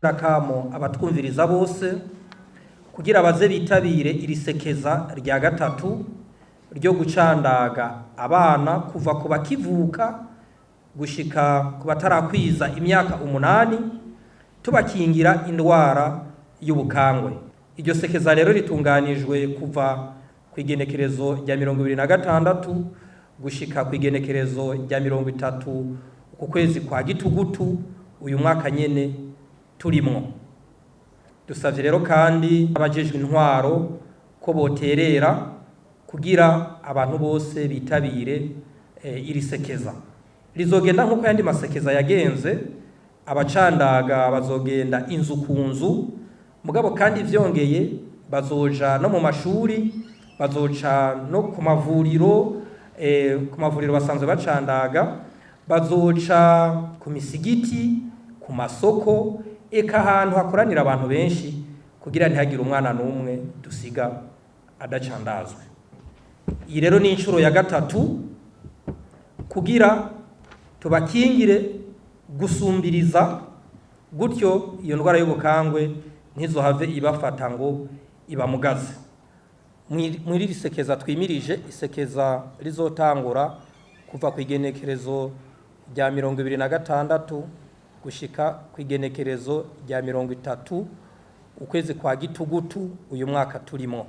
Akamo abatwumviriza bose kugira baze bitabire iri sekeza rya gatatu ryo gucandaga abana kuva ku bakivuka gushika ku batarakwiza imyaka 8, tubakingira indwara y'ubukangwe. Iryo sekeza rero ritunganijwe kuva ku igenekerezo rya 26 gushika ku igenekerezo rya 30 ku kwezi kwa gitugutu uyu mwaka nyene turimwo. Dusavye rero kandi abajejwe intwaro ko boterera kugira abantu bose bitabire iri sekeza. Rizogenda nk'uko yandi masekeza yagenze, abacandaga bazogenda inzu ku nzu, mugabo kandi vyongeye bazoja no mu mashuri, bazoca no ku mavuriro, ku mavuriro basanzwe bacandaga, bazoca ku misigiti, ku masoko, eka ahantu hakoranira abantu benshi kugira ntihagire umwana n'umwe dusiga adacandazwe. Iyi rero ni inshuro ya gatatu kugira tubakingire gusumbiriza, gutyo iyo ndwara y'ubukangwe ntizohave ibafata ngo ibamugaze. Mw'iri risekeza twimirije, isekeza rizotangura kuva ku igenekerezo rya 26 gushika ku igenekerezo rya 30 ukwezi kwa gitugutu uyu mwaka turimo.